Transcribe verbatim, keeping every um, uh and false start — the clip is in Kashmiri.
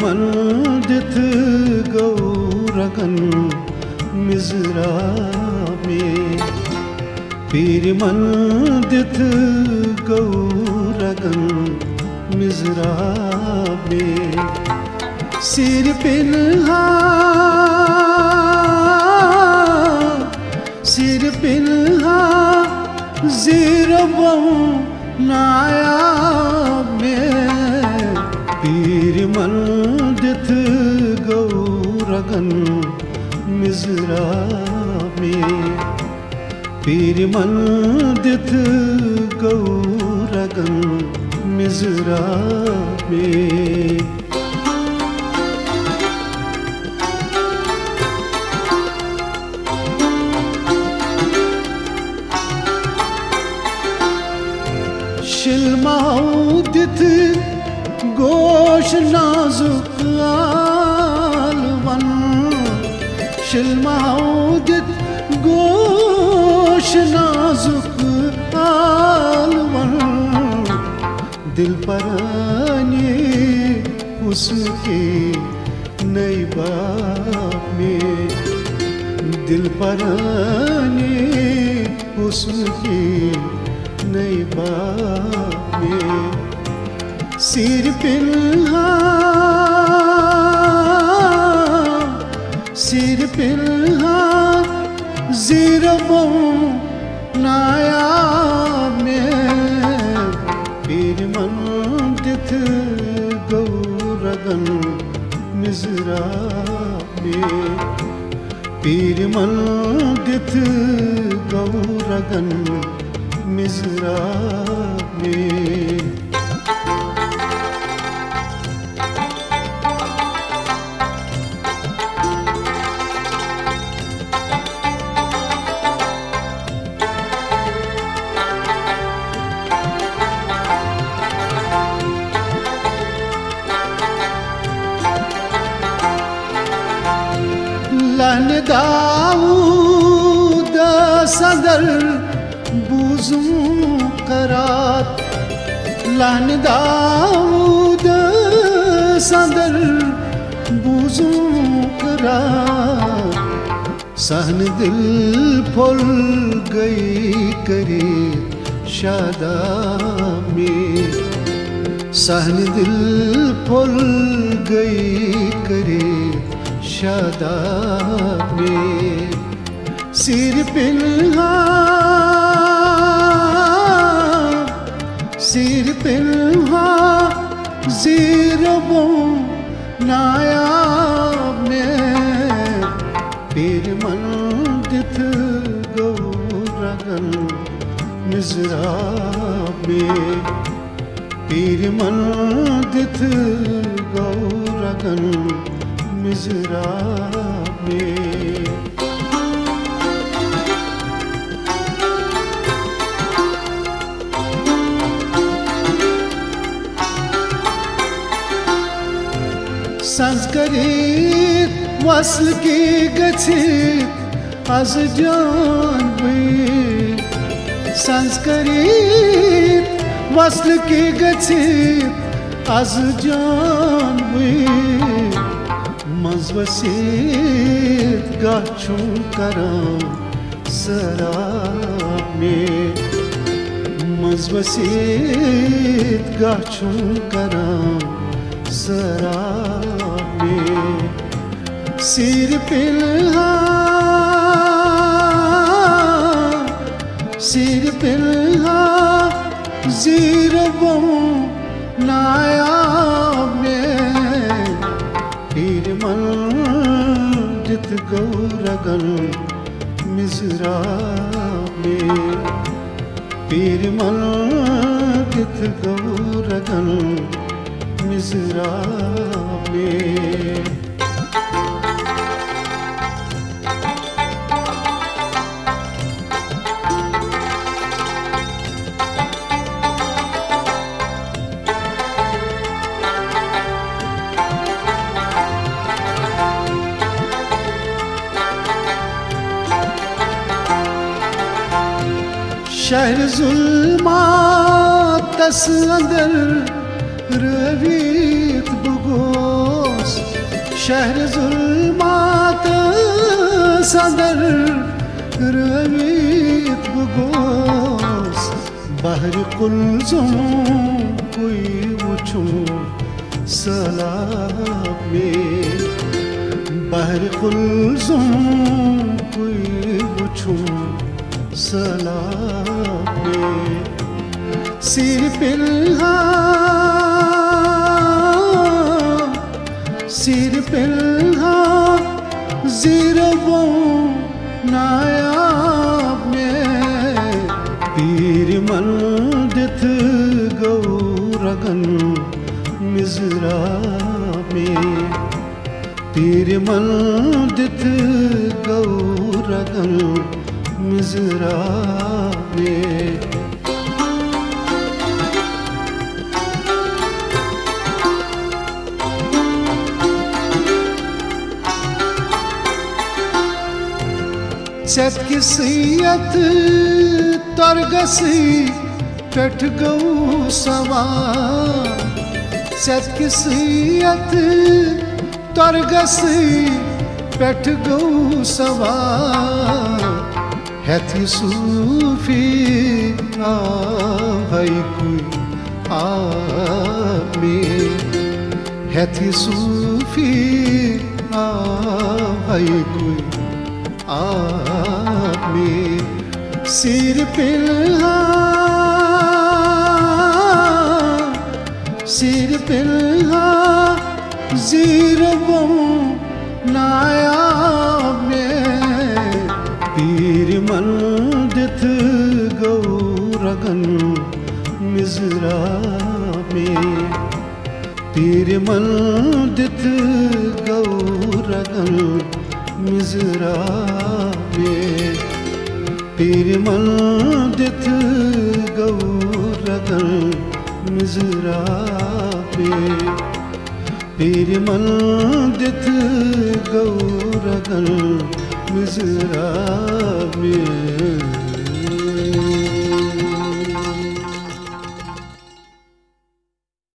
من دِتھ گوٚو رگن مِزرا مے۔ پیٖرِ من دِتھ گوٚو رگن مِزرا مے۔ سِر پِنہا، سِر پِنہا زیٖربم نایاب مے۔ پیٖرِ من دِتھ گوٚو رگن مِزرا مے۔ پیٖرِ من دِتھ گوٚو رگن مِزرا مے۔ شِلمہٕ دِتھ گوش نازُک آلوَن، شِلمہٕ دِتھ گوش نازُک آلوَن، دِل پرانی حُسن کے نئی باب مے، دِل پرانی حُسن کے نئی باب مے۔ سِر پِنہا، سِر پِنہا زیٖربم نایاب مے۔ پیٖرِ من دِتھ گوٚو رگن مِزرا مے۔ پیٖرِ من دِتھ گوٚو رگن مِزرا مے۔ لہنہِ داوٗد صدر بوٗزُم قرار، لہنہِ داوٗد صدر بوٗزُم قرار۔ صحن دل پھول گئی کرے شاداب مے، صحن دل پھول گئی کرے شاداب مے۔ سِر پِنہا، سِر پِنہا زیٖربم نایاب مے۔ پیٖرِ من دِتھ گوٚو رگن مِزرا مے۔ پیٖرِ من دِتھ گوٚو رگن مِزرا مے۔ سنسکریت وصل کی گچھیت از جان بی، سنسکریت وصل کی گچھیت از جان بی۔ منز وسیت گاہ چھُم کران سراب مے، منز وسیت گاہ چھُم کران سراب مے۔ سِر پِنہا، سِر پِنہا زیٖربم نایاب مے۔ پیٖرِ من دِتھ گوٚو رگن مِزرا مے۔ پیٖرِ من دِتھ گوٚو رگن مِزرا مے۔ شہر ظلماتس اندر رٲوِتھ بہٕ گوس شہرِ ظلماتس اندر، رٲوِتھ بہٕ گوس بحرِ قلزم کُے وُچھُن سہلاب مےٚ، بحرِ قلزم کُے وُچھُن سہلاب مےٚ۔ سیر پِلہا، سیر پِلہا، زیٖرو نایاب مےٚ۔ پیٖرِ من دِتھ گوٚو رگن مِزراب مےٚ۔ پیٖرِ من دِتھ گوٚو رگن مِزراب مےٚ۔ ژٮ۪تکِسٕے یتھ تۄرگسٕے پٮ۪ٹھ گوٚو سوار، ژٮ۪تکِسٕے یتھ تۄرگسٕے پٮ۪ٹھ گوٚو سوار۔ ہٮ۪تھ یہِ صوٗفی آو ہَے کُے آب مےٚ، ہٮ۪تھ یہِ صوٗفی آو ہَے کُے آب مےٚ۔ سیر پِلہا، سیر پِلہا، زیٖرو نایاب مےٚ۔ پیٖرِ من دِتھ گوٚو رگن مِزراب مےٚ۔ پیٖرِ من دِتھ گوٚو رگن مِزراب مےٚ۔ پیٖرِ من دِتھ گوٚو رگن مِزراب مےٚ۔ پیٖرِ من دِتھ گوٚو رگن مِزراب مےٚ۔